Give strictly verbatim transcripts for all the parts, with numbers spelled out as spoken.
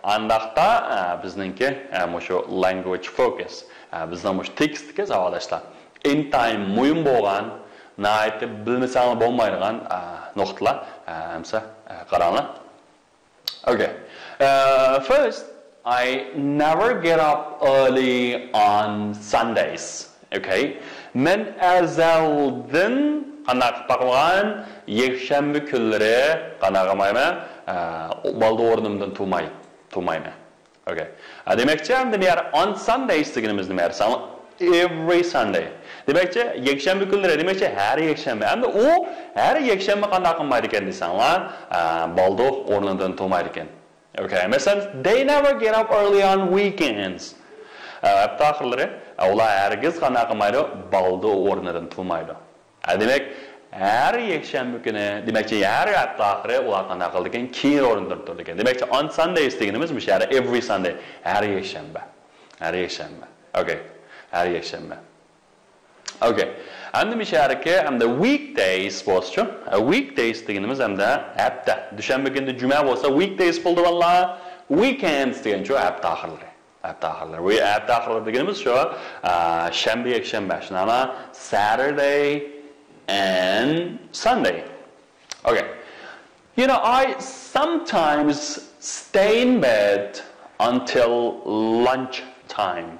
ئانداقتا، ئە، بىزنىڭكى، ئە، مۇشۇ language focus، ئە، بىزنىڭ مۇشۇ تېكىستتىكى ساۋاقداشلار، ئىنتايىن مۇھىم بولغان، ناھايىتى بىلمىسەڭلار بولمايدىغان، ئە، نۇقتىلار. ئە، ئەمسە، ئە، قاراڭلار. Okay. Uh, first, I never get up early on Sundays. Okay. مەن ئەزەلدىن قانداق قىلىپ باقمىغان، يەكشەنبە كۈنلىرى قانداق قىلمايمەن؟ ئە، بالدۇر ئورنۇمدىن تۇرماي، تۇرمايمەن. Okay. ئە، دېمەكچى، ئەمدى بۇ يەر on Sundays دېگىنىمىز نېمە دېسەڭلار؟ Every Sunday. دېمەكچى، يەكشەنبە كۈنلىرى، دېمەكچى، ھەر يەكشەنبە. ئەمدى ئۇ ھەر يەكشەنبە قانداق قىلمايدىكەن دېسەڭلار، ئە، بالدۇر ئورنىدىن تۇرمايدىكەن. Okay. مەسىلەن، they never get up early on weekends. ئە، ھەپتە ئاخىرلىرى، ئە، ئۇلار ھەرگىز قانداق قىلمايدۇ؟ بالدۇر ئورنىدىن تۇرمايدۇ. ھە، دېمەك، ھەر يەكشەنبە كۈنى، دېمەكچى، ھەر ھەپتە ئاخىرى ئۇلار قانداق قىلىدىكەن؟ كېيىن ئورنىدىن تۇرىدىكەن. دېمەكچى، on Sundays دېگىنىمىز مۇشۇ يەردە every Sunday، ھەر يەكشەنبە. ھەر يەكشەنبە. Okay. ھەر يەكشەنبە. Okay. ئەمدى مۇشۇ يەردىكى، ئەمدى weekdays بولسىچۇ؟ Weekdays دېگىنىمىز ئەمدى ھەپتە. دۈشەنبە كۈنى جۈمە بولسا weekdays بولىدۇ، بالىلار. Weekends دېگەنچۇ؟ ھەپتە ئاخىرلىرى. ھەپتە ئاخىرلىرى. ۋە ھەپتە ئاخىرلىرى دېگىنىمىز شۇ، ئە، شەنبە، يەكشەنبە، شۇنداقمۇ؟ Saturday and Sunday. Okay. You know, I sometimes stay in bed until lunch time.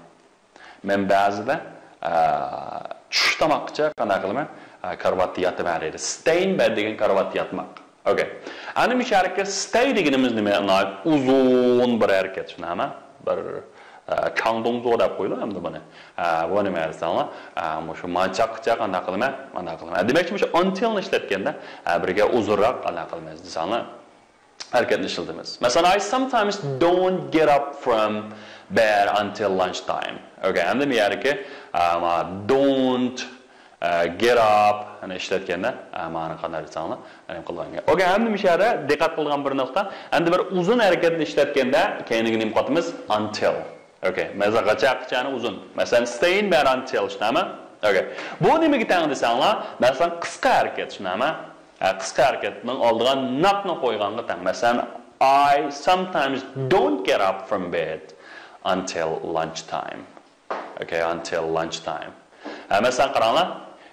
مەن بەزىدە، ئە، چۈش تاماققىچە قانداق قىلىمەن؟ ئە، كارىۋاتتا ياتىمەن دەيدۇ. Stay in bed دېگەن كارىۋاتتا ياتماق. Okay. ئەنە مۇشۇ ھەرىكەت stay دېگىنىمىز نېمە؟ ناھايىتى ئۇزۇن بىر ھەرىكەت، شۇنداقمۇ؟ بىر، ئە، كاڭدۇڭزۇ دەپ قويىدۇ ئەمدى بۇنى. ئە، بۇ نېمە دېسەڭلار؟ ئە، مۇشۇ مانا چاققىچە قانداق قىلىمەن؟ مانداق قىلىمەن. ئە، دېمەكچى، مۇشۇ until نى ئىشلەتكەندە، ئە، بىرگە ئۇزۇنراق قانداق قىلىمىز دېسەڭلار، ھەرىكەتنى ئىشلىتىمىز. مەسىلەن، I sometimes don't get up from bed until lunchtime. Okay. ئەمدى بۇ يەردىكى، ئە، مانا don't ئە، get up نى ئىشلەتكەندە، ئە، مانا قانداق دېسەڭلار، نېمە قىلغان گەپ. Okay، ئەمدى مۇشۇ يەردە دىققەت قىلىدىغان بىر نۇقتا، ئەمدى بىر ئۇزۇن ھەرىكەتنى ئىشلەتكەندە، كەينىگە نېمە قاتىمىز؟ Until. Okay، مەسىلەن، قاچا قىچانى ئۇزۇن. مەسىلەن، stay in bed until، شۇنداقمۇ؟ Okay. بۇ نېمىگە تەڭ دېسەڭلار، مەسىلەن، قىسقا ھەرىكەت، شۇنداقمۇ؟ ئە، قىسقا ھەرىكەتنىڭ ئالدىغا not نى قويغانغا تەڭ. مەسىلەن، I sometimes don't get up from bed until lunchtime. Okay, until lunchtime. ھە، مەسىلەن، قاراڭلار.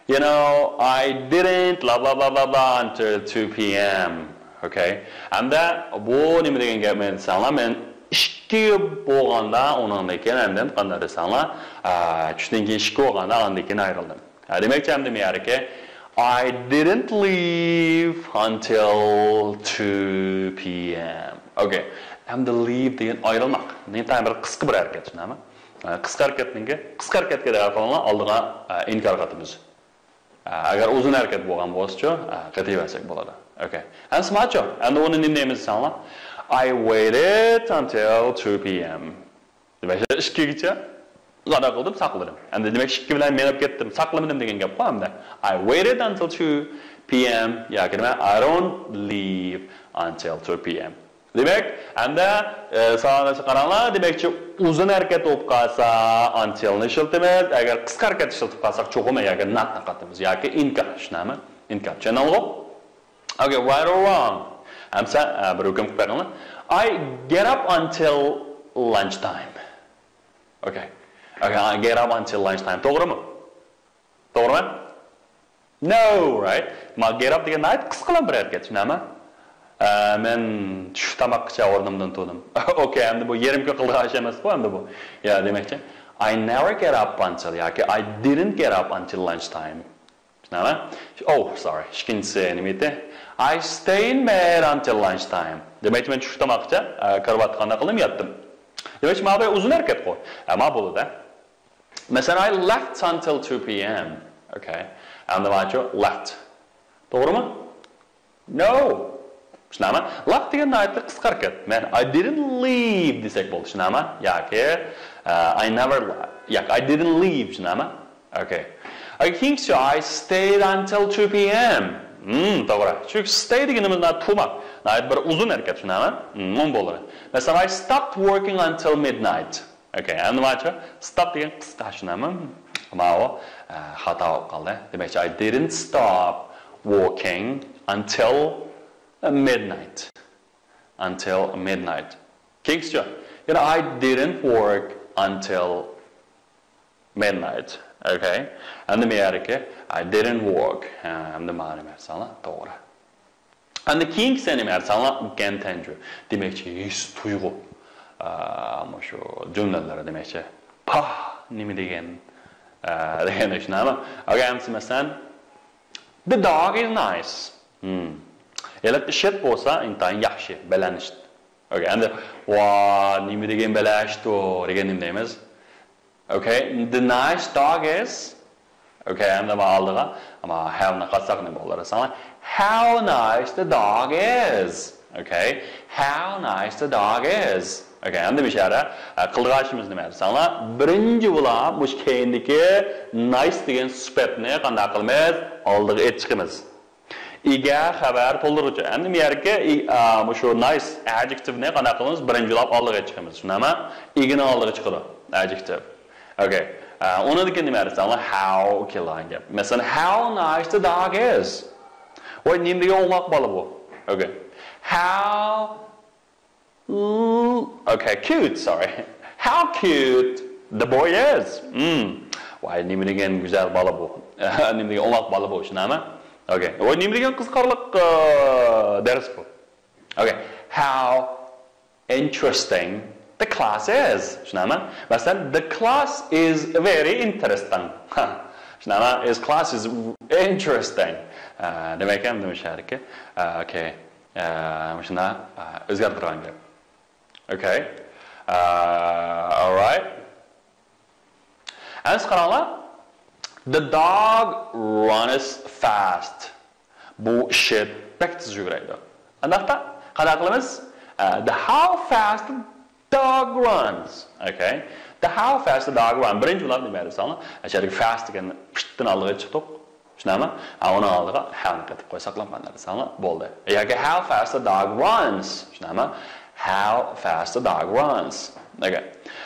You know, I didn't blah blah blah blah blah until two P M. Okay. ئەمدى بۇ نېمە دېگەن گەپ دېسەڭلار، مەن ئىككى بولغاندا ئۇنىڭدىن كېيىن ئاندىن قانداق دېسەڭلار، ئا، چۈشتىن كېيىن ئىككى بولغاندا ئاندىن كېيىن ئايرىلدىم. ھە، دېمەكچى، ئەمدى مۇ يەردىكى I didn't leave until two P M. Okay. ئەمدى leave دېگەن ئايرىلماق. ناھايىتى بىر قىسقا بىر ھەرىكەت، شۇنداقمۇ؟ ئە، قىسقا ھەرىكەتنىڭكى، قىسقا ھەرىكەتكە دەۋە قىلىڭلار، ئالدىغا، ئە، ئىنكار قاتىمىز. ئە، ئەگەر ئۇزۇن ھەرىكەت بولغان بولسىچۇ، ئە، قېتىۋەرسەك بولىدۇ. Okay. ئەمسە ماچۇ، ئەمدى ئۇنى نېمە دەيمىز دېسەڭلار؟ I waited until two P M. دېمەك، ئىككىگىچە قانداق قىلدىم؟ ساقلىدىم. ئەمدى دېمەك، ئىككى بىلەن مېڭىپ كەتتىم، ساقلىمىدىم دېگەن گەپقۇ ئەمدى. I waited until two P M ياكى نېمە؟ I don't leave until two P M. دېمەك، ئەمدى، ئە، ساۋاقداشلار قاراڭلار، دېمەكچى، ئۇزۇن ھەرىكەت بولۇپ قالسا، until نى ئىشلىتىمىز، ئەگەر قىسقا ھەرىكەت ئىشلىتىپ قالساق، چوقۇم ياكى not نى قاتىمىز ياكى ئىنكار، شۇنداقمۇ؟ ئىنكار. چۈشەندىڭىزغۇ؟ Okay, right or wrong? ئەمسە، ئە، بىر ھۆكۈم قىلىپ بېقىڭلار. I get up until lunchtime. Okay. Okay, I get up until lunchtime. توغرىمۇ؟ توغرىمۇ؟ No, right? ما get up دېگەن ناھايىتى قىسقىلا بىر ھەرىكەت، شۇنداقمۇ؟ ئە، مەن چۈش تاماققىچە ئورنۇمدىن تۇردۇم. Okay، ئەمدى بۇ يېرىم كۈن قىلىدىغان ئىش ئەمەسقۇ ئەمدى بۇ. يا، دېمەكچى، I never get up until ياكى I didn't get up until lunchtime. شۇنداقمۇ؟ Oh, sorry. ئىككىنچىسى نېمە ئىدى؟ I stay in bed until lunchtime. دېمەكچى، مەن چۈش تاماققىچە، ئە، كارىۋاتتا قانداق قىلدىم؟ ياتتىم. دېمەكچى، مانا بۇ ئۇزۇن ھەرىكەتقۇ. ئە، ما بولىدۇ. مەسىلەن، I left until two P M. Okay. ئەمدى ماچۇ left. توغرىمۇ؟ No. شۇنداقمۇ؟ Left دېگەن ناھايىتى قىسقا ھەرىكەت. مەن I didn't leave دېسەك بولدى، شۇنداقمۇ؟ ياكى، ئە، I never le-، ياكى I didn't leave، شۇنداقمۇ؟ Okay. Okay، كېيىنكىسى، I stayed until two P M. ھىم، توغرا. چۈنكى stay دېگىنىمىز ناھايىتى تۇرماق. ناھايىتى بىر ئۇزۇن ھەرىكەت، شۇنداقمۇ؟ ھىم، ئۇ بولىدۇ. مەسىلەن، I stopped working until midnight. Okay، ئەمدى ماچۇ stop دېگەن قىسقا، شۇنداقمۇ؟ ماۋۇ، ئە، خاتا بولۇپ قالدى. دېمەكچى، I didn't stop working until midnight. Until midnight. كېيىنكىسىچۇ؟ يەنە I didn't work until midnight. Okay. ئەمدى مەيەركى I didn't work. ھە، ئەمدى مانا بەرسەڭلار توغرا. ئەمدى كېيىنكىسى نېمە دېسەڭلار، گەنتەنجۈ. دېمەكچى، ھېس تۇيغۇ. ئا، مۇشۇ جۈملىلەر دېمەكچى. پاھ، نېمە دېگەن، ئا، دېگەن شۇنداقمۇ؟ ئەگەر ئەمسە مەسىلەن، The dog is nice. Hmm. ئەلۋەتتە، شىت بولسا ئىنتايىن ياخشى، بەلەن شىت. Okay، ئەمدى، ۋا، نېمە دېگەن بەلەن شىتۇ دېگەن نېمە دەيمىز؟ Okay، the nice dog is. Okay، ئەمدى مانا ئالدىغا، ئەمما have نى قاتساق نېمە بولار دېسەڭلار، How nice the dog is. Okay، how nice the dog is. Okay، ئەمدى بىشارە، ئە، قىلغاچىمىز نېمە دېسەڭلار، بىرىنچى بولاپ مۇشۇ كەينىدىكى nice دېگەن سۈپەتنى قانداق قىلىمىز؟ ئالدىغا ئېلىپ چىقىمىز. ئىگە خەۋەر تولدۇرغۇچى. ئەمدى بۇ يەرگە ئى-، ئا، مۇشۇ nice adjective نى قانداق قىلىمىز؟ بىرىنچى بولاپ ئالدىغا چىقىمىز. شۇنداقمۇ؟ ئىگىنىڭ ئالدىغا چىقىدۇ adjective. Okay. ئا، ئۇنىڭدىن كېيىن نېمە دېسەڭلار؟ How كېلىدىغان گەپ. مەسىلەن، How nice the dog is. ۋاي، نېمە دېگەن ئوڭاق بالا بۇ. Okay. How Okay, cute, sorry. How cute the boy is. Hmm. ۋاي، نېمە دېگەن گۈزەل بالا بۇ. نېمە دېگەن ئوڭاق بالا بۇ، شۇنداقمۇ؟ Okay. ۋاي، نېمە دېگەن قىزىقارلىق، ئا، دەرس بۇ. Okay. How interesting the class is. شۇنداقمۇ؟ مەسىلەن، the class is very interesting. شۇنداقمۇ؟ Is class is interesting. ئا، دېمەك، ھەم دېمەك شەرتكى. ئا، okay. ئە، مۇشۇنداق، ئە، ئۆزگەرتىدىغان گەپ. Okay. ئە، all right. ئەمسە قاراڭلار. The dog runs fast. بۇ ئىششىت بەك تېز يۈگۈرەيدۇ. ئانداقتا قانداق قىلىمىز؟ ئە، the how fast the dog runs. Okay. The how fast the dog runs. بىرىنچى بولۇپ نېمە دېسەڭلار؟ ئەشەدىكى fast دېگەننى پىتتىن ئالدىغا چىقتۇق. شۇنداقمۇ؟ ھە، ئۇنىڭ ئالدىغا how نى قېتىپ قويساقلا، مانا دېسەڭلار بولدى. ياكى how fast the dog runs. شۇنداقمۇ؟ How fast the dog runs. Okay.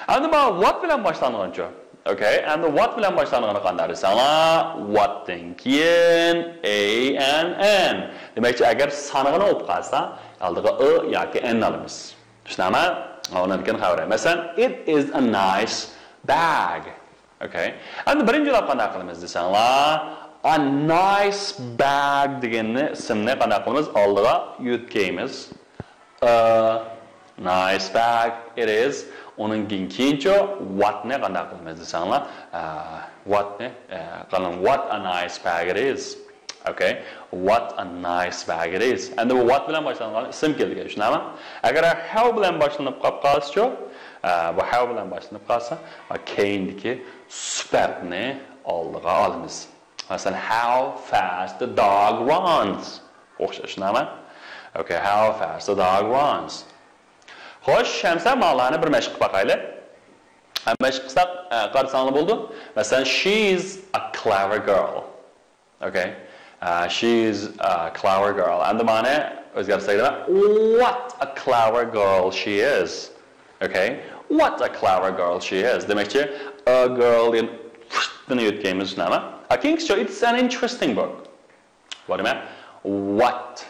ئەمدى مانا what بىلەن باشلانغانچۇ؟ Okay. ئەمدى what بىلەن باشلانغىنى قانداق دېسەڭلار، what تىن كېيىن a and an. دېمەكچى، ئەگەر سانىغىنى بولۇپ قالسا، ئالدىغا a ياكى an ئالىمىز. شۇنداقمۇ؟ ئۇنىڭدىن كېيىن خەۋەر. مەسىلەن، it is a nice bag. Okay. ئەمدى بىرىنچى بولاپ قانداق قىلىمىز دېسەڭلار، a nice bag دېگەننى، ئىسىمنى قانداق قىلىمىز؟ ئالدىغا يۆتكەيمىز. A nice bag it is. ئۇنىڭدىن كېيىنچۇ what نى قانداق قىلىمىز دېسەڭلار، ئە، what نى، ئە، قىلىڭ. What a nice bag it is. Okay. What a nice bag it is. ئەمدى بۇ what بىلەن باشلانغان ئىسىم كەلگەن، شۇنداقمۇ؟ ئەگەر how بىلەن باشلىنىپ قاپ قالسىچۇ؟ ئە، بۇ how بىلەن باشلىنىپ قالسا، كەينىدىكى سۈپەتنى ئالدىغا ئالىمىز. مەسىلەن، how fast the dog runs. ئوخشاش، شۇنداقمۇ؟ Okay, how fast the dog runs. خوش، ئەمسە ماڭلارنى بىر مەشىق قىلىپ باقايلى. ھە، مەشىق قىلساق، ئە، قارىساڭلار بولىدۇ. مەسىلەن، she is a clever girl. Okay. ئە، she is a clever girl. ئەمدى مانا ئۆزگەرتسەك، what a clever girl she is. Okay. What a clever girl she is. دېمەكچى، a girl دېگەن پۇشتىنى يۆتكەيمىز، شۇنداقمۇ؟ ئە، كېيىنكىسى، it's an interesting book. بۇ نېمە؟ What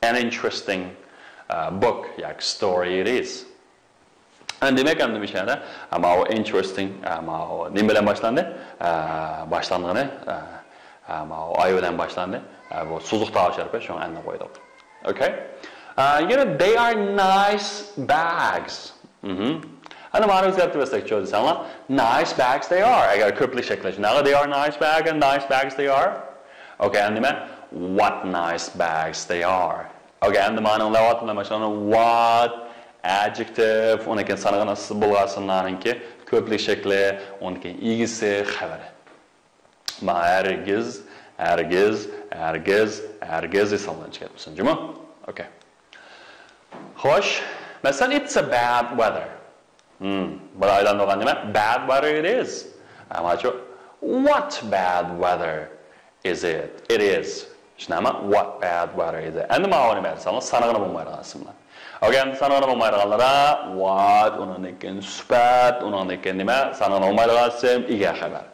an interesting, uh, book ياكى story it is. ئە، دېمەك، ئەمدى مۇشۇ يەردە، ئە، ماۋۇ interesting، ئە، ماۋۇ نېمە بىلەن باشلاندى؟ ئە، باشلانغىنى، ئە، ئە، ماۋۇ ئاي بىلەن باشلاندى. ئە، بۇ سوزۇق تاۋۇش ھەرپى، شۇڭا ئەننى قويدۇق. Okay. ئە، يەنە they are nice bags. مهم. ئەنە مانا ئۆزگەرتىۋەتسەكچۇ دېسەڭلار، nice bags they are. ئەگەر كۆپلۈك شەكىللەشتۈرگەندە، they are nice bag and nice bags they are. Okay، ئەمدى نېمە؟ What nice bags they are. Okay، ئەمدى مانىڭ لەۋاتىدىن باشلىغان what adjective، ئۇنىڭ كېيىن سانىغىنى بولغان ئىسىملارنىڭكى كۆپلۈك شەكلى، ئۇنىڭ كېيىن ئىگىسى، خەۋىرى. ما ھەرگىز، ھەرگىز، ھەرگىز، ھەرگىز ھېسابلىنىشى كەتمىسۇن، جۇمۇ؟ Okay. خوش، مەسىلەن، it's a bad weather. Hmm، بۇ ئايلاندۇرغان نېمە؟ Bad weather it is. ئەمماچۇ، what bad weather is it? It is. شۇنداقمۇ؟ What bad weather is it? ئەمدى ماۋۇ نېمە دېسەڭلار، سانىغىلى بولمايدىغان ئىسىملار. Okay، ئەمدى سانىغىلى بولمايدىغانلار، what، ئۇنىڭدىن كېيىن سۈپەت، ئۇنىڭدىن كېيىن نېمە؟ سانىغىلى بولمايدىغان ئىسىم، ئىگە خەۋەر.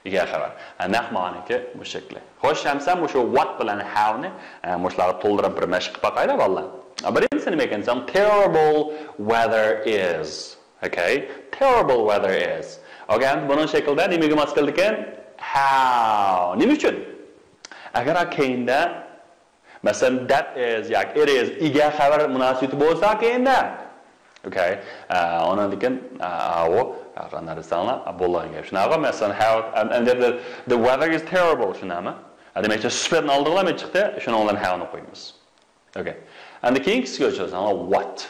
ئىگە خەۋەر. ھە، نەق مانىكى بۇ شەكلى. خوش، ئەمسە مۇشۇ what بىلەن how نى، ئە، مۇشۇلارغا تولدۇرۇپ بىر مەشىق قىلىپ باقايلى، بالىلار. بىرىنچى نېمە ئىكەن دېسەڭ، terrible weather is. Okay? Terrible weather is. Okay, ئەمدى بۇنىڭ شەكلىدە نېمىگە ماس كېلىدىكەن؟ How. نېمە ئۈچۈن؟ ئەگەر كەينىدە، مەسىلەن، that is ياكى it is، ئىگە خەۋەر مۇناسىۋىتى بولسا كەينىدە. Okay. ئە، ئۇنىڭدىن كېيىن، ئە، ئاۋۇ، ئە، قانداق دېسەڭلار، بولغان گەپ. شۇنداققۇ، مەسىلەن، how، and, and the, the, the weather is terrible، شۇنداقمۇ؟ ئە، دېمەكچى، سۈپەتنى ئالدىغىلا نېمە چىقتى؟ شۇنىڭ بىلەن how نى قويىمىز. Okay. ئەمدى كېيىنكىسىگە ئۆتسەڭلار، what.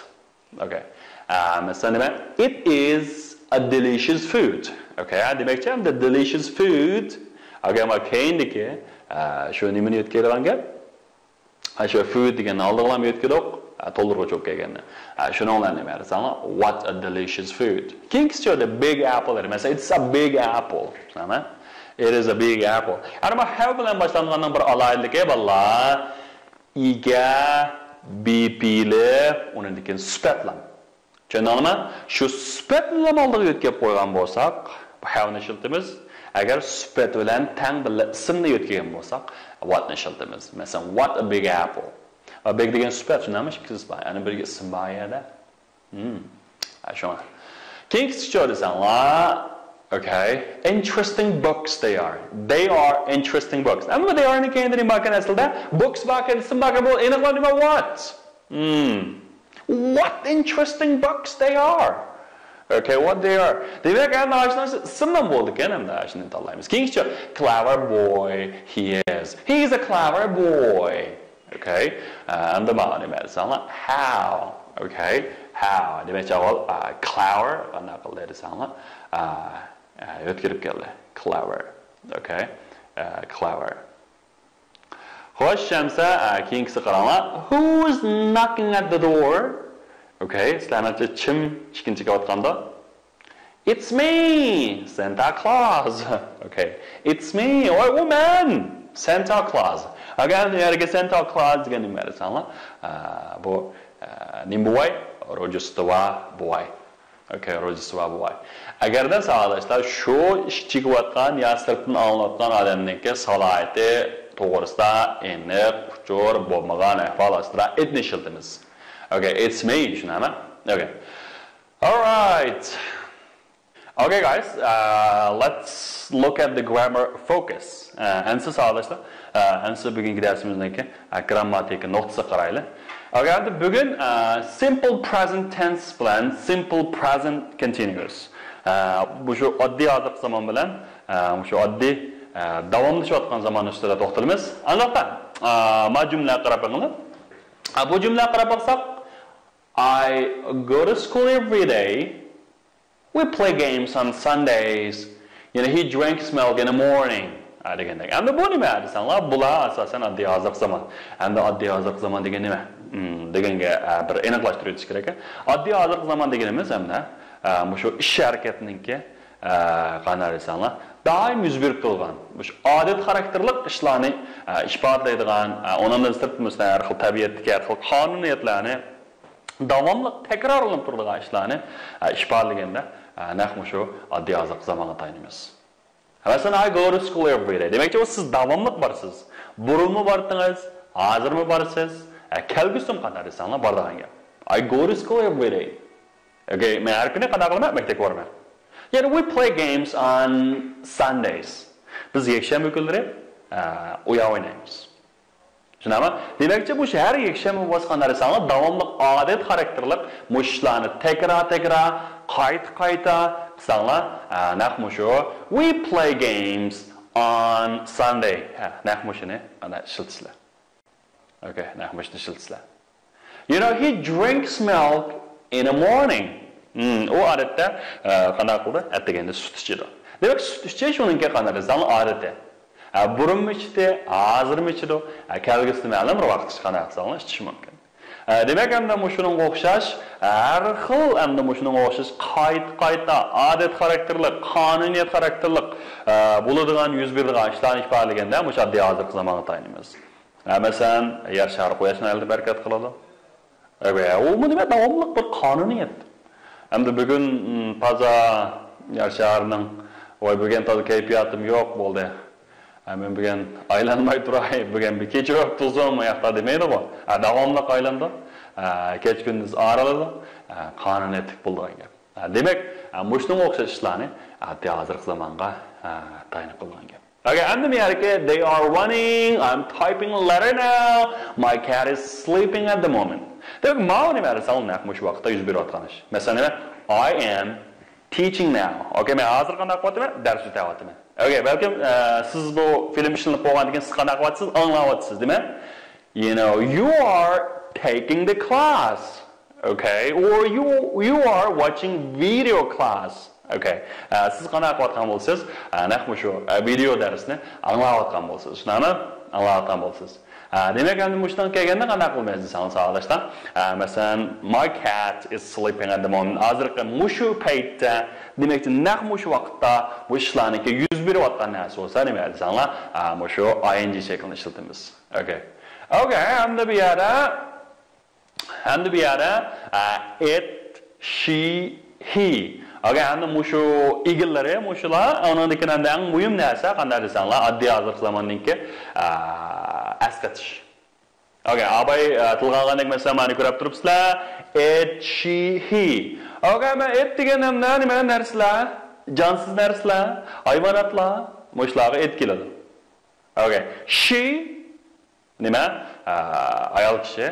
Okay. ئە، مەسىلەن، نېمە؟ It is a delicious food. Okay. ئە، دېمەكچى، ئەمدى delicious food. Okay، ئەمما كېيىندىكى، ئە، شۇ نېمىنى يۆتكەيدىغان گەپ؟ ھە، شۇ food دېگەننى ئالدىغىلا يۆتكىدۇق. ھە، تولدۇرغۇچ بولۇپ كەلگەننى. ھە، شۇنىڭ بىلەن نېمە دېسەڭلار، what a delicious food. كېيىنكىسى the big apple. مەسىلەن، it's a big apple. نېمە؟ It is a big apple. ئەمما how بىلەن باشلانغاننىڭ بىر ئالاھىدىلىكى، بالىلار. ئىگە، بى پېئىلى، ئۇنىڭدىن كېيىن سۈپەتلەر. چۈشەندىڭلارمۇ؟ شۇ سۈپەتنىلا ئالدىغا يۆتكەپ قويغان بولساق، بۇ how نى ئىشلىتىمىز. ئەگەر سۈپەت بىلەن تەڭ بىللە ئىسىمنى يۆتكىگەن بولساق، what نى ئىشلىتىمىز. مەسىلەن، what a big apple. ۋە big دېگەن سۈپەت، شۇنداقمۇ؟ ئىككىسى بار. يەنى بىرگە ئىسىم بار يەردە. ھىم. ھە، شۇڭا. كېيىنكىسى چۆ دېسەڭلار. Okay. Interesting books they are. They are interesting books. ئەمما they are نىڭ كەينىدە نېمە باركەن ئەسلىدە؟ Books باركەن، ئىسىم باركەن، بۇ ئېنىقلا نېمە؟ What؟ Hmm. What interesting books they are. Okay, what they are. دېمەك، ئەمدى ئاشۇنىڭ ئىسمى بولىدىكەن، ئەمدى ئاشۇنى تاللايمىز. كېيىنكىچە، clever boy he is. He is a clever boy. Okay. ئە، ئەمدى مانا نېمە دېسەڭلار؟ How. Okay. How. دېمەكچى، ئاۋۋال، ئە، clever، قانداق قىلدى دېسەڭلار؟ ئە، ئە، يۆتكىلىپ كەلدى. Clever. Okay. ئە، clever. خوش، شەمسە، ئە، كېيىنكىسى قاراڭلار. Who's knocking at the door? Okay، سىلەرنىڭچە كىم ئىشىكنى چېكىۋاتقاندۇ؟ It's me, Santa Claus. Okay. It's me, ۋاي، ئۇ مەن، Santa Claus. ئەگەر ئەمدى يەرگە Santa Claus دېگەن نېمە دېسەڭلار؟ ئە، بۇ، ئە، نېمە بوۋاي؟ روژدېستۋا بوۋاي. Okay، روژدېستۋا بوۋاي. ئەگەردە ساۋاقداشلار شۇ ئىشىك چېكىۋاتقان يا سىرتتىن ئاڭلىنىۋاتقان ئادەمنىڭكى سالاھىيىتى توغرىسىدا ئېنىق ئۇچۇر بولمىغان ئەھۋال ئاستىدا it نى ئىشلىتىمىز. Okay, it's me، شۇنداقمۇ؟ Okay. All right. Okay, guys, uh, let's look at the grammar focus. ئە، ئەمسە ساۋاقداشلار، ئە، ئەمسە بۈگۈنكى دەرسىمىزنىڭكى، ئە، گرامماتىكا نۇقتىسىغا قارايلى. Okay، ئەمدى بۈگۈن، ئە، simple present tense بىلەن simple present continuous. ئە، بۇ شۇ ئاددىي ھازىرقى زامان بىلەن، ئە، بۇ شۇ ئاددىي، ئە، داۋاملىشىۋاتقان زامان ئۈستىدە توختىلىمىز. ئانداقتا، ئە، ما جۈملىگە قاراپ بېقىڭلار. ئە، بۇ جۈملىگە قاراپ باقساق، I go to school every day. We play games on Sundays. You know, he drinks milk in the morning. ئە، دېگەندەك. ئەمدى بۇ نېمە دېسەڭلار، بۇلار ئاساسەن ئاددىي ھازىرقى زامان. ئەمدى ئاددىي ھازىرقى زامان دېگەن نېمە؟ ھىم، دېگەنگە، ئە، بىر ئېنىقلاشتۇرۇۋېتىش كېرەك. ئاددىي ھازىرقى زامان دېگىنىمىز ئەمدى، ئە، مۇشۇ ئىش ھەرىكەتنىڭكى، ئە، قانداق دېسەڭلار، دائىم يۈز بېرىپ تۇرغان، مۇشۇ ئادەت خاراكتېرلىق ئىشلارنى، ئە، ئىپادىلەيدىغان، ئە، ئۇنىڭدىن سىرت، مەسىلەن، ھەر خىل تەبىئەتتىكى ھەر خىل قانۇنىيەتلەرنى داۋاملىق تەكرارلىنىپ تۇرىدىغان ئىشلارنى، ئە، ئىپادىلىگەندە، ئە، نەق مۇشۇ ئاددىي ھازىرقى زامانغا تايىنىمىز. مەسىلەن، I go to school every day. دېمەكچى، ئۇ سىز داۋاملىق بارسىز. بۇرۇنمۇ باردىڭىز، ھازىرمۇ بارىسىز، ئە، كەلگۈسىمۇ قانداق دېسەڭلار بارىدىغان گەپ. I go to school every day. Okay، مەن ھەر كۈنى قانداق قىلىمەن؟ مەكتەپكە بارىمەن. يەنى we play games on Sundays. بىز يەكشەنبە كۈنلىرى، ئە، ئويۇن ئوينايمىز. شۇنداقمۇ؟ دېمەكچى، بۇ شەھەر يەكشەنبە بولسا قانداق دېسەڭلار، داۋاملىق ئادەت خاراكتېرلىق مۇشۇ ئىشلارنى تەكرار-تەكرار، قايتا-قايتا قىلساڭلار، ئە، نەق مۇشۇ، We play games on Sunday. ھە، نەق مۇشۇنى ئانا ئىشلىتىسىلەر. Okay، نەق مۇشۇنى ئىشلىتىسىلەر. You know, he drinks milk in the morning. ھىم، ئۇ ئادەتتە، ئە، قانداق قىلىدۇ؟ ئەتىگەندە سۈت ئىچىدۇ. دېمەك، سۈت ئىچىش ئۇنىڭكى قانداق دېسەڭلار ئادىتى. ئە، بۇرۇنمۇ ئىچتى، ھازىرمۇ ئىچىدۇ. ئە، كەلگۈسىدە مەلۇم بىر ۋاقىت ئىچىش قانداق قىلساڭلار ئىچىشى مۇمكىن. ئە، دېمەك، ئەمدى مۇشۇنىڭغا ئوخشاش، ھەر خىل ئەمدى مۇشۇنىڭغا ئوخشاش قايتا-قايتا ئادەت خاراكتېرلىق، قانۇنىيەت خاراكتېرلىق، ئە، بولىدىغان، يۈز بېرىدىغان ئىشلارنى ئىپادىلىگەندە مۇشۇ ئاددىي ھازىرقى زامانغا تايىنىمىز. ھە، مەسىلەن، يەر شارى قۇياش مەنزىلىدە ھەرىكەت قىلىدۇ. ھە، ئۇمۇ نېمە؟ داۋاملىق بىر قانۇنىيەت. ئەمدى بۈگۈن، م، تازا يەر شارىنىڭ، ۋاي، بۈگۈن تازا كەيپىياتىم يوق بولدى. ھە، مەن بۈگۈن ئايلانماي تۇراي، بۈگۈن بىر كېچە بولۇپ تۇرسۇن، ئۇ ياقتا دېمەيدىغۇ. ھە، داۋاملىق ئايلىنىدۇ. ئە، كەچ كۈندۈز ئارىلىدۇ، ئە، قانۇنىيەتلىك بولىدىغان گەپ. ئە، دېمەك، ئە، مۇشۇنىڭغا ئوخشاش ئىشلارنى ئاددىي ھازىرقى زامانغا، ئە، تايىنىپ قىلىدىغان گەپ. ئەگەر ئەمدى بۇ يەردىكى they are running, I'm typing a letter now, my cat is sleeping at the moment. دېمەك، ماۋۇ نېمە دېسەڭ، نەق مۇشۇ ۋاقىتتا يۈز بېرىۋاتقان ئىش. مەسىلەن، نېمە؟ I am teaching now. ئوكەي، مەن ھازىر قانداق قىلىۋاتىمەن؟ دەرس ئۆتەۋاتىمەن. ئوكەي، بەلكىم، ئە، سىز بۇ فىلىم ئىشلىنىپ بولغاندىن كېيىن سىز قانداق قىلىۋاتىسىز؟ ئاڭلاۋاتىسىز، دېمەك. You know, you are taking the class. Okay, or you, you are watching video class. Okay. ئە، سىز قانداق قىلىۋاتقان بولىسىز؟ ئە، نەق مۇشۇ، ئە، ۋىدېئو دەرسنى ئاڭلاۋاتقان بولىسىز. شۇنداقمۇ؟ ئاڭلاۋاتقان بولىسىز. ئە، دېمەك، ئەمدى مۇشۇنىڭغا كەلگەندە قانداق قىلىمىز دېسەڭ، ساۋاقداشلار. ئە، مەسىلەن، my cat is sleeping at the moment. ھازىرقى مۇشۇ پەيتتە، دېمەكچى، نەق مۇشۇ ۋاقىتتا بۇ ئىشلارنىڭكى يۈز بېرىۋاتقان نەرسە بولسا، نېمە دېسەڭلار، ئە، مۇشۇ I N G شەكلىنى ئىشلىتىمىز. Okay. Okay، ئەمدى بۇ يەردە ئەمدى بۇ يەردە، ئە، it, she, he. ئەگەر ئەمدى مۇشۇ ئىگىلىرى مۇشۇلار، ئۇنىڭدىن كېيىن ئەمدى ئەڭ مۇھىم نەرسە قانداق دېسەڭلار، ئاددىي ھازىرقى زاماندىكى، ئە، ئەسقېتىش. ئوكەي، ئاباي، ئە، تىلغا ئالغاندەك، مەسىلەن، مانا كۆرۈپ تۇرۇپسىلەر. It, she, he. ئوكەي، مەن it دېگەن ئەمدى نېمە نەرسىلەر؟ جانسىز نەرسىلەر، ھايۋاناتلار. مۇشۇلارغا it كېلىدۇ. ئوكەي. She نېمە؟ ئە، ئايال كىشى.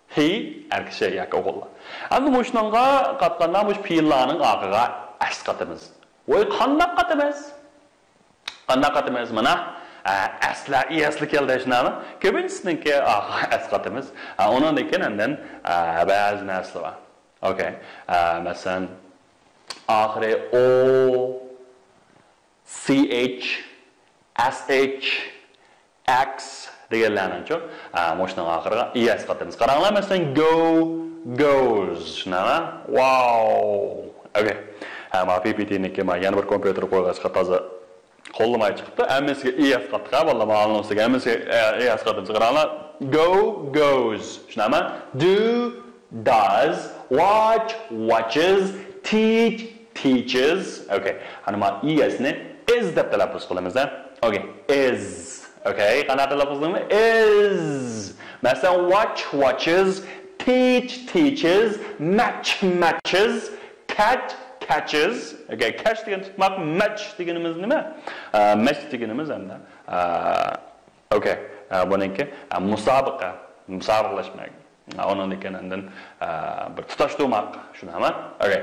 He، ئەر كىشى ياكى ئوغۇللار. ئەمدى مۇشۇنىڭغا قاتقاندا مۇشۇ پېئىللارنىڭ ئاخىرىغا ئەس قاتىمىز. ۋوي، قانداق قاتىمىز؟ قانداق قاتىمىز؟ مانا، ئە، ئەسلەر، ئىي ئەسلەر كەلدى شۇنداقمۇ؟ كۆپىنچىسىنىڭكى ئاخىرىغا ئەس قاتىمىز. ئە، ئۇنىڭدىن كېيىن ئاندىن، ئە، بەزى نەرسىلەر بار. ئوكەي. ئە، مەسىلەن، ئاخىرى ئو، C H، S H، X دېگەنلەرنىڭچۇ، ئا، مۇشۇنىڭ ئاخىرىغا ئىي ئەس قاتىمىز. قاراڭلار، مەسىلەن، go، goes. شۇنداقمۇ؟ Wow. ئوكەي. ھە، ما پى پى تىنىڭكى ما يەنە بىر كومپيۇتېر قويغاچقا تازا قوللىماي چىقىپتۇ. ھەممىسىگە ئىي ئەس قاتتۇق، ھە، بالىلار، ماڭا ئۇنىڭ ئۈستىگە ھەممىسىگە، ئە، ئىي ئەس قاتىمىز. قاراڭلار، go، goes. شۇنداقمۇ؟ Do، does، watch، watches، teach، teaches. ئوكەي. ئەنە ما ئىي ئەسنى is دەپ تەلەپپۇز قىلىمىز، ھە؟ ئوكەي. Is. ئوكەي. قانداق تەلەپپۇز قىلىمىز؟ Is. مەسىلەن، watch، watches، teach، teaches، match، matches، catch، catches. ئوكەي. Catch دېگەن تۇتماق، match دېگىنىمىز نېمە؟ ئە، match دېگىنىمىز ئەمدى، ئە، ئوكەي. ئە، بۇنىڭكى، ئە، مۇسابىقە، مۇسابىقىلەشمەك. ئۇنىڭدىن كېيىن ئاندىن، ئە، بىر تۇتاشتۇرماق، شۇنداقمۇ؟ ئوكەي.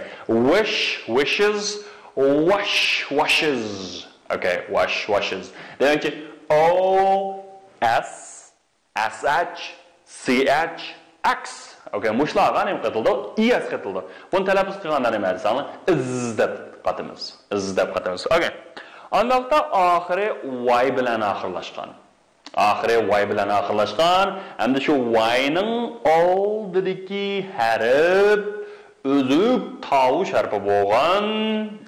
Wish، wishes، wash، washes. ئوكەي، wash، washes. دېمەكچى، O، S، S H، C H، X. ئوكەي، مۇشۇلارغا نېمە قېتىلىدۇ؟ ئىي ئەس قېتىلىدۇ. بۇنى تەلەپپۇز قىلغاندا نېمە دېسەڭلار؟ Is دەپ قاتىمىز. Is دەپ قاتىمىز. ئوكەي. ئانداقتا ئاخىرى Y بىلەن ئاخىرلاشقان. ئاخىرى Y بىلەن ئاخىرلاشقان، ئەمدى شۇ Y نىڭ ئالدىدىكى ھەرپ ئۈزۈك تاۋۇش ھەرپى بولغان.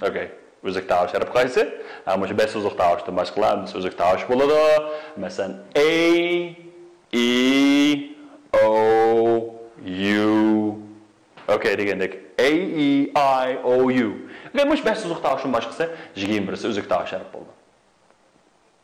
ئوكەي. ئۈزۈك تاۋۇش ھەرپى قايسى؟ ھە، مۇشۇ بەش سوزۇق تاۋۇشتىن باشقىلار ھەممىسى ئۈزۈك تاۋۇش بولىدۇ. مەسىلەن، A، E، O، U. ئوكەي دېگەندەك، A، E، I، O، U. ئوكەي، مۇشۇ بەش سوزۇق تاۋۇشتىن باشقىسى يىگىرمە بىرسى ئۈزۈك تاۋۇش ھەرپ بولىدۇ.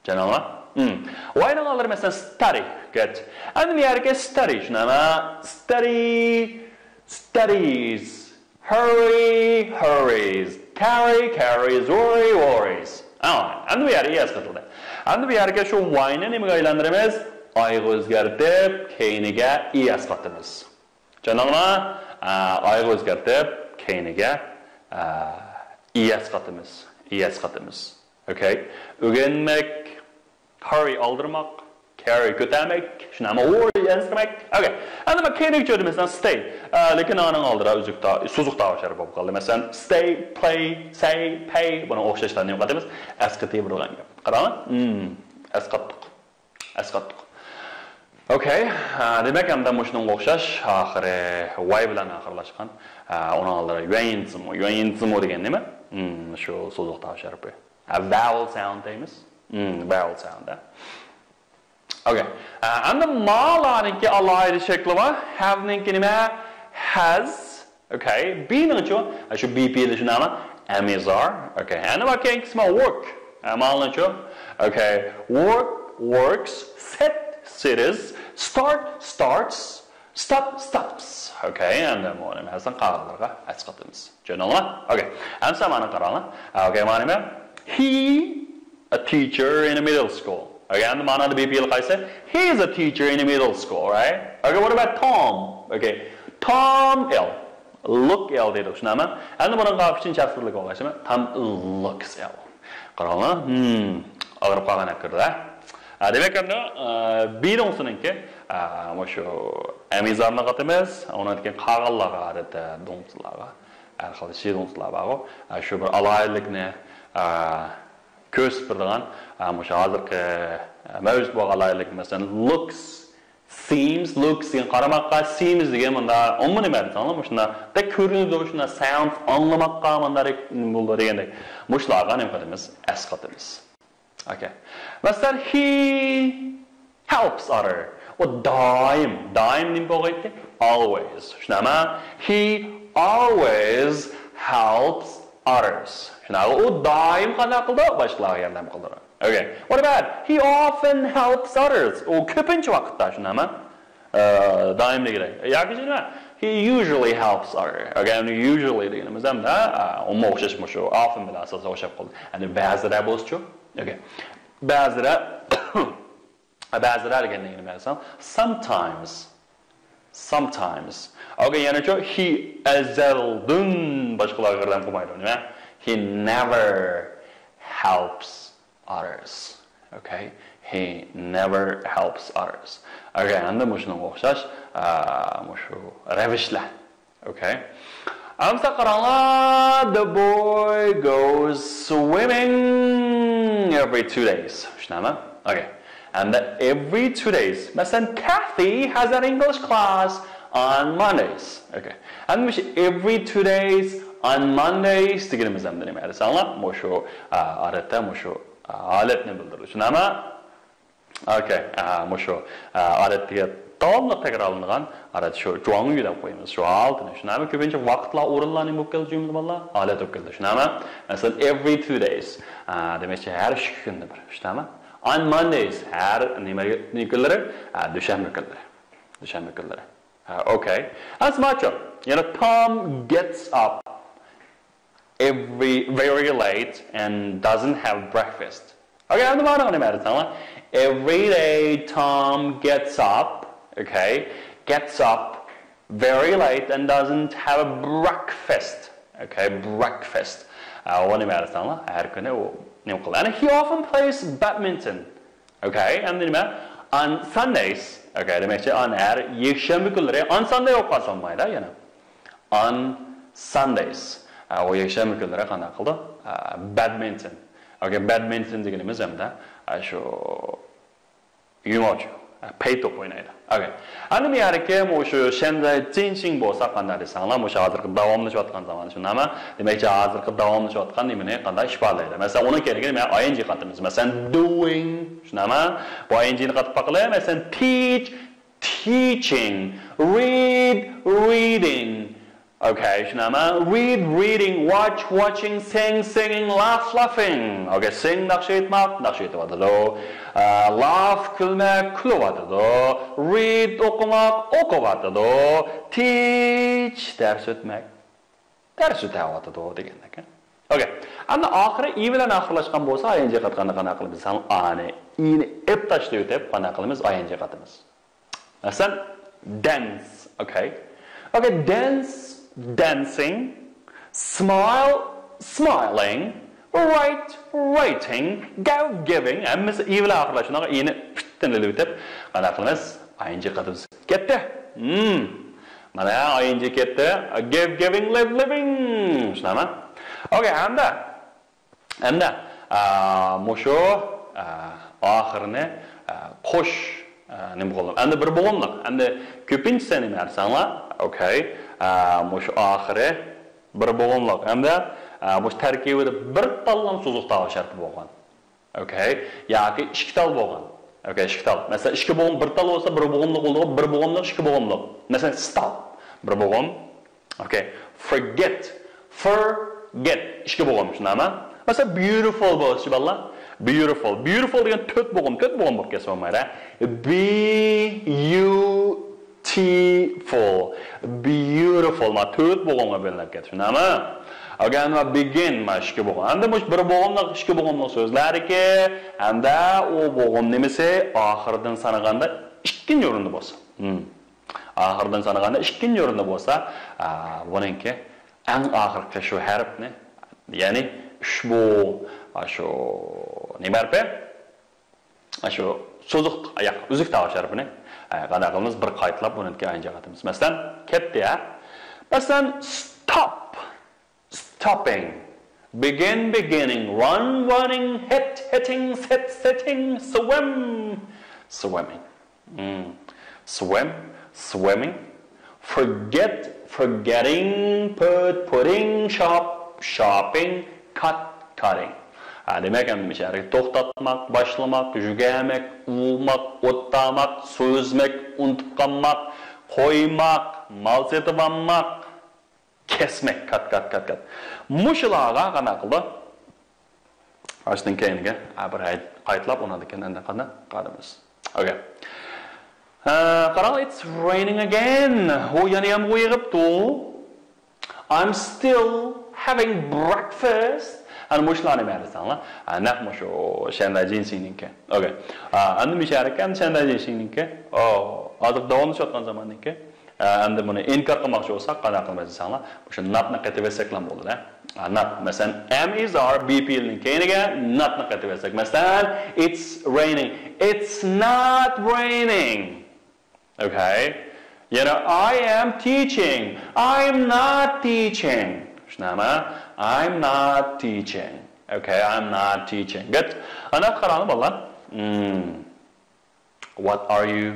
چۈشەندىڭلار؟ ھىم. Y نىڭ ئالدىدا مەسىلەن، study. Good. ئەمدى بۇ يەردىكى study، شۇنداقمۇ؟ Study، studies. Hurry، hurries. Carry، carries. Worry، worries. ئا، ئەمدى بۇ يەردە ئىي ئەس قېتىلدى. ئەمدى بۇ يەردىكى شۇ Y نى نېمىگە ئايلاندۇرىمىز؟ I غا ئۆزگەرتىپ، كەينىگە ئىي ئەس قاتىمىز. چۈشەندىڭلار؟ ئا، I غا ئۆزگەرتىپ، كەينىگە، ئا، ئىي ئەس قاتىمىز. ئىي ئەس قاتىمىز. ئوكەي. ئۆگەنمەك، hurry، ئالدىرىماق، carry، كۆتەرمەك، شۇنداقمۇ؟ Worry، ئەنسىرىمەك. ئوكەي. ئەمدى مەن كەينىگە چۈشۈردۈم، مەسىلەن، stay. ئا، لېكىن ئانىڭ ئالدىدا ئۈزۈك تا-، سوزۇق تاۋۇش ھەرپى بولۇپ قالدى. مەسىلەن، stay، play، say، pay. بۇنىڭغا ئوخشاشلا نېمە قاتىمىز؟ ئەس قېتىۋېرىدىغان گەپ. قاراڭلار. ھىم، ئەس قاتتۇق. ئەس قاتتۇق. ئوكەي. ئا، دېمەك، ئەمدى مۇشۇنىڭغا ئوخشاش ئاخىرى Y بىلەن ئاخىرلاشقان، ئا، ئۇنىڭ ئالدىدا يۈەنيىنزىمۇ، يۈەنيىنزىمۇ دېگەن نېمە؟ ھىم، شۇ سوزۇق تاۋۇش ھەرپى. ئا، vowel sound دەيمىز. ھىم، vowel sound. ئوكەي. ئا، ئەمدى مالارنىڭكى ئالاھىدە شەكلى بار. Have نىڭكى نېمە؟ Has. ئوكەي. Be نىڭچۇ؟ شۇ B P لى شۇنداقمۇ؟ M is are. ئوكەي. ئەنە بار كېيىنكىسى ما؟ Work. ئە، مالنىڭچۇ؟ ئوكەي. Work، works. Set، sits. Start، starts. Stop, stops. Okay, ئەمدى بۇ نېمە دېسەم قالغانلارغا ئەسقاتىمىز. چۈشەندىڭلار؟ Okay. ئەمسە مانا قاراڭلار. Okay، مانا نېمە؟ He a teacher in a middle school. Okay, ئەمدى مانادا بىپېئىل قايسى؟ He is a teacher in a middle school, right? Okay, what about Tom? Okay. Tom L. Look L دېدۇق، شۇنداقمۇ؟ ئەمدى بۇنىڭغا ئۈچىنچى ئاپسېنتلىك بولغاچمۇ؟ Tom looks L. قاراڭلار. Hmm. ئاغرىپ قالغان ئەكىردە. دېمەك ئەمدى بىرىنچىسىنىڭكى مۇشۇ ئەمىزارنى قاتىمىز، ئۇنىڭدىن كېيىن قالغانلارغا ئادەتتە دوڭزىلارغا، ھەر خىل شى دوڭزىلار بارغۇ، شۇ بىر ئالاھىدىلىكنى كۆرسىتىپ بېرىدىغان، مۇشۇ ھازىرقى مەۋجۇت بولغان ئالاھىدىلىك، مەسىلەن، looks، seems، looks دېگەن قارىماققا، seems دېگەن مۇندا ئومۇمىي نېمە دېسەڭلار، مۇشۇنداق دەك كۆرۈنىدۇ، شۇنداق sound ئاڭلىماققا، مۇنداق بولىدۇ دېگەندەك. مۇشۇلارغا نېمە قىلىمىز؟ ئەسقاتىمىز. Okay. مەسىلەن، he helps other. ئۇ دائىم، دائىم نېمە بولغىيتتى؟ Always. شۇنداقمۇ؟ He always helps others. شۇنداق، ئۇ دائىم قانداق قىلىدۇ؟ باشقىلارغا ياردەم قىلىدۇ. Okay. What about he often helps others? ئۇ كۆپىنچە ۋاقىتتا، شۇنداقمۇ؟ ئە، دائىم دېگۈدەك. ياكى شۇنداق، he usually helps other. Okay, ئەمدى usually دېگىنىمىز ھەمدە، ئە، ئۇمۇ ئوخشاش مۇشۇ often بىلەن ئاساسەن ئوخشاپ قالدى. يەنى بەزىدە بولسىچۇ. Okay. بەزىدە، بەزىدە دېگەن نېمە دېسەڭ؟ Sometimes. Sometimes. Okay, يەنىچۇ، he ئەزەلدىن باشقىلارغا ياردەم قىلمايدۇ. نېمە؟ He never helps others. Okay. He never helps others. Okay, ئەمدى مۇشۇنىڭغا ئوخشاش، ئە، مۇشۇ رەۋىشلەر. Okay. ئەمسە قاراڭلار، the boy goes swimming every two days. شۇنداقمۇ؟ Okay. And the every two days. مەسىلەن، Kathy has an English class on Mondays. Okay. ئەمدى مۇشۇ every two days on Mondays دېگىنىمىز ئەمدى نېمە دېسەڭلار؟ مۇشۇ، ئە، ئادەتتە مۇشۇ، ئە، ھالەتنى بىلدۈرىدۇ. شۇنداقمۇ؟ Okay، ئە، مۇشۇ، ئە، ئادەتتىكى داۋاملىق تەكرارلىنىدىغان، ئادەتتە شۇ جۇاڭيۈ دەپ قويىمىز، شۇ ھالىتىنى. شۇنداقمۇ؟ كۆپىنچە ۋاقىتلار، ئورۇنلار نېمە بولۇپ كېلىدۇ جۈملىدە بالىلار؟ ھالەت بولۇپ كېلىدۇ. شۇنداقمۇ؟ مەسىلەن، every two days. ئە، دېمەكچى، ھەر ئىككى كۈندە بىر. شۇنداقمۇ؟ On Mondays، ھەر نېمە، نېمە كۈنلىرى؟ ئە، دۈشەنبە كۈنلىرى. دۈشەنبە كۈنلىرى. ئە، okay. ئەمسە ماچۇ. يەنە Tom gets up every, very late and doesn't have breakfast. Okay, ئەمدى مانىغا نېمە دېسەڭلار؟ Every day Tom gets up, okay, gets up very late and doesn't have a breakfast. Okay, breakfast. ئە، ئۇ نېمە دېسەڭلار؟ ھەر كۈنى ئۇ نېمە قىلىدۇ؟ And he often plays badminton. Okay, ئەمدى نېمە؟ On Sundays. Okay، دېمەكچى، on ھەر يەكشەنبە كۈنلىرى، on Sunday بولۇپ قالسا بولمايدۇ يەنە. On Sundays. ئە، ئۇ يەكشەنبە كۈنلىرى قانداق قىلىدۇ؟ ئە، badminton. Okay، badminton دېگىنىمىز ھەمدە، ئە، شۇ يۇڭاۋچۇ، ئە، پەي توپ ئوينايدۇ. Okay. ئەمدى بۇ يەردىكى مۇشۇ شەنزەي جىنشىڭ بولسا قانداق دېسەڭلار، مۇشۇ ھازىرقى داۋاملىشىۋاتقان زامان شۇنداقمۇ؟ دېمەكچى، ھازىرقى داۋاملىشىۋاتقان نېمىنى قانداق ئىپادىلەيدۇ؟ مەسىلەن، ئۇنىڭ كەينىگە نېمە؟ I N G قاتىمىز. مەسىلەن، doing، شۇنداقمۇ؟ بۇ I N G نى قاتىپ باقىلى. مەسىلەن، teach، teaching، read، reading. Okay، شۇنداقمۇ؟ Read، reading، watch، watching، sing، singing، laugh، laughing. Okay، sing ناخشا ئېيتماق، ناخشا ئېيتىۋاتىدۇ. ئە، laugh، كۈلمەك، كۈلۈۋاتىدۇ. Read، ئوقۇماق، ئوقۇۋاتىدۇ. Teach، دەرس ئۆتمەك، دەرس ئۆتەۋاتىدۇ دېگەندەك. Okay. ئەمدى ئاخىرى ئى بىلەن ئاخىرلاشقان بولسا، I N G قاتقاندا قانداق قىلىمىز؟ دېسەڭ، ئانى، ئىنى ئېپ تاشلىۋېتىپ، قانداق قىلىمىز؟ I N G قاتىمىز. مەسىلەن، dance، okay. Okay, dance، dancing، smile، smiling، write، writing، give، giving. ھەممىسى ئى بىلەن ئاخىرلاشقان، ئىنى پىتتىن ئېلىۋېتىپ، قانداق قىلىمىز؟ I N G قاتىمىز. كەتتى. Hmm. مانا I N G كەتتى. Give، giving، live، living. شۇنداقمۇ؟ Okay، ھەمدە ئەمدى، ئا، مۇشۇ، ئا، ئاخىرىنى، ئا، قوش، ئا، نېمە قىلدىم؟ ئەمدى بىر بوغۇملۇق. ئەمدى كۆپىنچىسى نېمە دېسەڭلار؟ Okay. ئا، مۇشۇ ئاخىرى بىر بوغۇملۇق. ئەمدى، ئا، مۇشۇ تەركىبىدە بىر تاللام سوزۇق تاۋۇش ھەرپى بولغان. Okay. ياكى ئىككى تال بولغان. Okay، ئىككى تال. مەسىلەن، ئىككى بوغۇم، بىر تال بولسا، بىر بوغۇملۇق بولىدۇ، بىر بوغۇملۇق، ئىككى بوغۇملۇق. مەسىلەن، stop. بىر بوغۇم. Okay. Forget. Forget. ئىككى بوغۇم، شۇنداقمۇ؟ مەسىلەن، beautiful بولسىچۇ، بالىلار. Beautiful. Beautiful دېگەن تۆت بوغۇم، تۆت بوغۇم بولۇپ كەتسە بولمايدۇ. B U T Beautiful. Beautiful. ما تۆت بوغۇمغا بۆلۈنۈپ كەتتى. شۇنداقمۇ؟ ئاگەن ۋە begin ما ئىككى بوغۇم. ئەمدى مۇش بىر بوغۇملۇق، ئىككى بوغۇملۇق سۆزلەردىكى ھەمدە ئۇ بوغۇم نېمىسى ئاخىرىدىن سانىغاندا ئىككىنچى ئورۇندا بولسا. ھىم. ئاخىرىدىن سانىغاندا ئىككىنچى ئورۇندا بولسا، ئا، بۇنىڭكى ئەڭ ئاخىرقى شۇ ھەرپنى، يەنى ئۇشبۇ، ئا، شۇ نېمە ھەرپى؟ ئا، شۇ سوزۇق، ياق، ئۈزۈك تاۋۇش ھەرپىنى، ئا، قانداق قىلىمىز؟ بىر قايتىلاپ بۇنىڭكى ئاينى جاغاتىمىز. مەسىلەن، كەتتى، ھە؟ مەسىلەن، stop. Stopping. Begin, beginning. Run, running. Hit, hitting. Sit, sitting. Swim, swimming. Hmm. Swim, swimming. Forget, forgetting. Put, putting. Shop, shopping. Cut, cutting. ھە، دېمەك، ئەمدى مۇشۇ يەردە توختاتماق، باشلىماق، يۈگۈرمەك، ئۇۋىماق، ئوتتاماق، سۈزمەك، ئۇنتۇپ قالماق، قويماق، مال سېتىۋالماق، كەسمەك، كات، كات، كات، كات. مۇشۇلارغا قانداق قىلدى؟ ئاشتىن كېيىنگە، ھە، بىر قايتىلاپ، ئۇنىڭدىن كېيىن ئەندى قانداق قىلىمىز؟ ئوكەي. ھە، قاراڭ، it's raining again. ئۇ يەنە يامغۇر يېغىپتۇ. I'm still having breakfast. ئەنە مۇشۇلارنى مەن دېسەڭلار. ھە، نەق مۇشۇ شەندە جىنسىنىڭكى. ئوكەي. ھە، ئەمدى مۇشۇ يەرگە ئەمدى شەندە جىنسىنىڭكى. ئو، ھازىر داۋاملىشىۋاتقان زاماننىڭكى. ئە، ئەمدى بۇنى ئىنكار قىلماقچى بولساق، قانداق قىلىمىز دېسەڭلار، مۇشۇ ناتنى قېتىۋەتسەكلا بولىدۇ، ھە؟ ئە، نات. مەسىلەن، ئېم ئىز ئار بى پېئىلنىڭ كەينىگە ناتنى قېتىۋەتسەك. مەسىلەن، it's raining. It's not raining. ئوكەي. يەنە I am teaching. I'm not teaching. شۇنداقمۇ؟ I'm not teaching. ئوكەي، I'm not teaching. Good. ئانا قاراڭلار، بالىلار. Hmm. What are you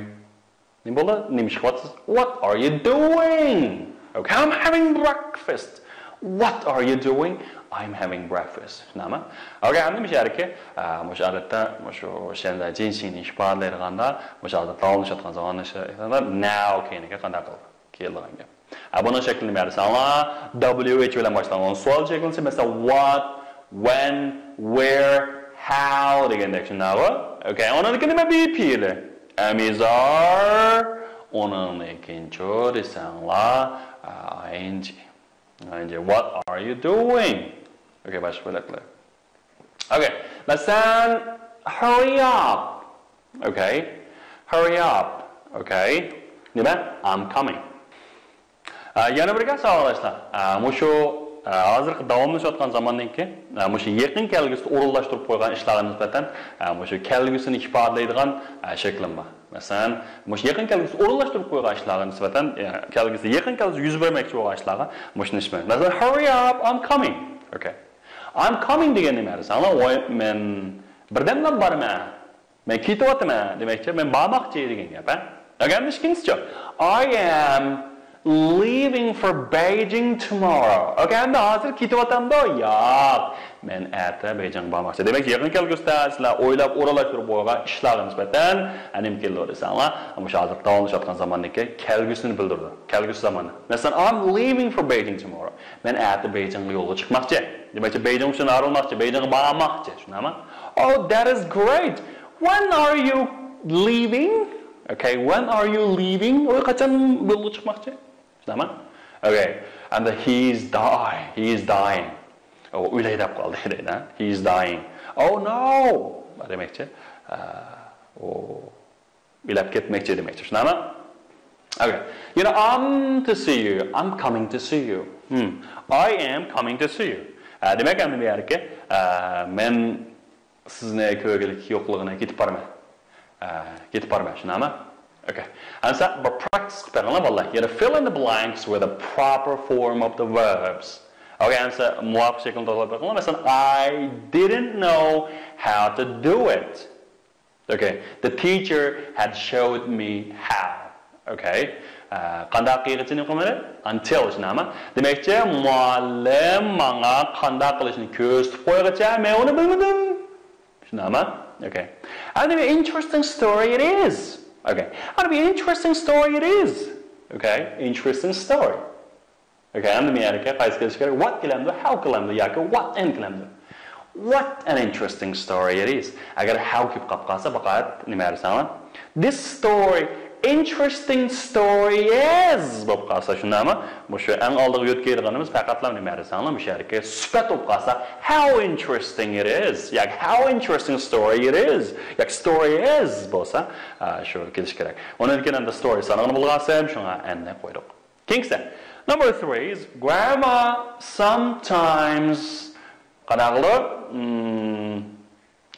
نېمە بولدى؟ نېمە ئىش قىلىۋاتىسىز؟ What are you doing? Okay, I'm having breakfast. What are you doing? I'm having breakfast. شۇنداقمۇ؟ ئوكەي، ئەمدى مۇشۇ يەردىكى، ئە، مۇشۇ ئادەتتە مۇشۇ شەندە جىنسىنى ئىپادىلەيدىغاندا، مۇشۇ ھازىر داۋاملىشىۋاتقان زاماننى ئىپادىلەيدىغاندا now كەينىگە قانداق قىلىدۇ؟ كېلىدىغان گەپ. ئە، بۇنىڭ شەكلىنى بەرسەڭلار، W H بىلەن باشلانغان سوئال شەكلىنى، مەسىلەن، what, when, where, how دېگەندەك، شۇنداقغۇ؟ ئوكەي، ئۇنىڭدىكى نېمە؟ بى پېئىلى. ئېم ئىز ئار، ئۇنىڭدىن كېيىنچۇ دېسەڭلار، ئاي ئېن جى. ئاي ئېن جى، what are you doing? ئوكەي، باشقا بۆلەكلەر. ئوكەي، مەسىلەن، hurry up. ئوكەي، hurry up. ئوكەي، نېمە؟ I'm coming. ئە، يەنە بىر گەپ ساۋاقداشلار. ئە، مۇشۇ، ئە، ھازىرقى داۋاملىشىۋاتقان زاماننىڭكى، ئە، مۇشۇ يېقىن كەلگۈسىدە ئورۇنلاشتۇرۇپ قويغان ئىشلارغا نىسبەتەن، ئە، مۇشۇ كەلگۈسىنى ئىپادىلەيدىغان، ئە، شەكلىم بار. مەسىلەن، مۇشۇ يېقىن كەلگۈسىدە ئورۇنلاشتۇرۇپ قويغان ئىشلارغا نىسبەتەن، ئە، كەلگۈسىدە، يېقىن كەلگۈسىدە يۈز بەرمەكچى بولغان ئىشلارغا مۇشۇنى ئىشلىمەيمىز. مەسىلەن، hurry up, I'm coming. ئوكەي. I'm coming دېگەن نېمە دېسەڭلار، ۋاي، مەن بىردەملا بارىمەن. مەن كېتىۋاتىمەن دېمەكچى، مەن بارماقچى دېگەن گەپ، ھە؟ ئەگەر ئىككىنچىسىچۇ، I am leaving for Beijing tomorrow. ئوكەي، ئەمدى ھازىر كېتىۋاتامدۇ؟ ياق، مەن ئەتە بېيجىڭغا بارماقچى. دېمەك، يېقىن كەلگۈسىدە سىلەر ئويلاپ ئورۇنلاشتۇرۇپ قويغان ئىشلارغا نىسبەتەن نېمە كېلىدۇ دېسەڭلار، مۇشۇ ھازىر داۋاملىشىۋاتقان زاماندىكى كەلگۈسىنى بىلدۈرىدۇ. كەلگۈسى زامانى. مەسىلەن، I'm leaving for Beijing tomorrow. مەن ئەتە بېيجىڭغا يولغا چىقماقچى. دېمەكچى، بېيجىڭ ئۈچۈن ئايرىلماقچى، بېيجىڭغا بارماقچى. شۇنداقمۇ؟ Oh, that is great. When are you leaving? Okay, when are you leaving? ئۇ قاچان يولغا چىقماقچى؟ شۇنداقمۇ؟ Okay. And he is die. He is dying. ئۇ ئۆلەي دەپ قالدى دەيدۇ. He is dying. Oh no. دېمەكچى، ئە، ئۇ ئۆلۈپ كەتمەكچى دېمەكچى. شۇنداقمۇ؟ Okay. يەنە I'm to see you. I'm coming to see you. Hmm. I am coming to see you. ئە، دېمەك، ئەمدى بۇ يەردىكى، ئە، مەن سىزنى كۆرگىلى يوقلىغىنى كېتىپ بارىمەن. ئە، كېتىپ بارىمەن، شۇنداقمۇ؟ Okay. ئەمسە بىر practice قىلىپ بېقىڭلار، بالىلار. يەنە fill in the blanks with the proper form of the verbs. Okay, ئەمسە مۇۋاپىق شەكىلنى تاللاپ بېقىڭلار. مەسىلەن، I didn't know how to do it. Okay. The teacher had showed me how. Okay. ئە، قانداق قىلغىچە نېمە قىلمىدى؟ Until، شۇنداقمۇ؟ دېمەكچى، مۇئەللىم ماڭا قانداق قىلىشنى كۆرسىتىپ قويغىچە مەن ئۇنى بىلمىدىم. شۇنداقمۇ؟ Okay. And an interesting story it is. Okay. And an interesting story it is. Okay. Interesting story. Okay. ئەمدى مەن يەرگە قايسى كېلىشى كېرەك؟ What كېلەمدۇ؟ How كېلەمدۇ؟ ياكى what and كېلەمدۇ؟ What an interesting story it is. ئەگەر how كېلىپ قاپ قالسا، پەقەت نېمە دېسەڭلار؟ This story Interesting story is بولۇپ قالسا، شۇنداقمۇ؟ مۇشۇ ئەڭ ئالدىغا يۆتكەيدىغىنىمىز پەقەتلا نېمە دېسەڭلار، مۇشۇ يەردىكى سۈپەت بولۇپ قالسا، how interesting it is ياكى how interesting story it is ياكى story is بولسا، ئا، شۇ كېلىشى كېرەك. ئۇنىڭدىن كېيىن ئەمدى story سانىغىنى بولغانسەم، شۇڭا ئەننى قويدۇق. كېيىنكىسى، number three is grandma sometimes قانداق قىلىدۇ؟ Hmm,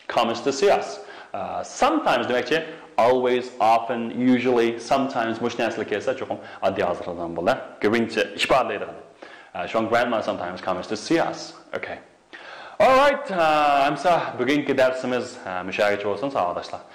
comes to see us. ئا، sometimes دېمەكچى، always, often, usually, sometimes مۇشۇ نەرسىلەر كەلسە چوقۇم ئاددىي ھازىرلىغان بولىدۇ. كۆپىنچە ئىپادىلەيدىغان. ئا، شۇڭا grandma sometimes comes to see us. Okay. Alright، ئا، ئەمسە بۈگۈنكى دەرسىمىز، ئا، مۇشۇ يەرگىچە بولسۇن، ساۋاقداشلار.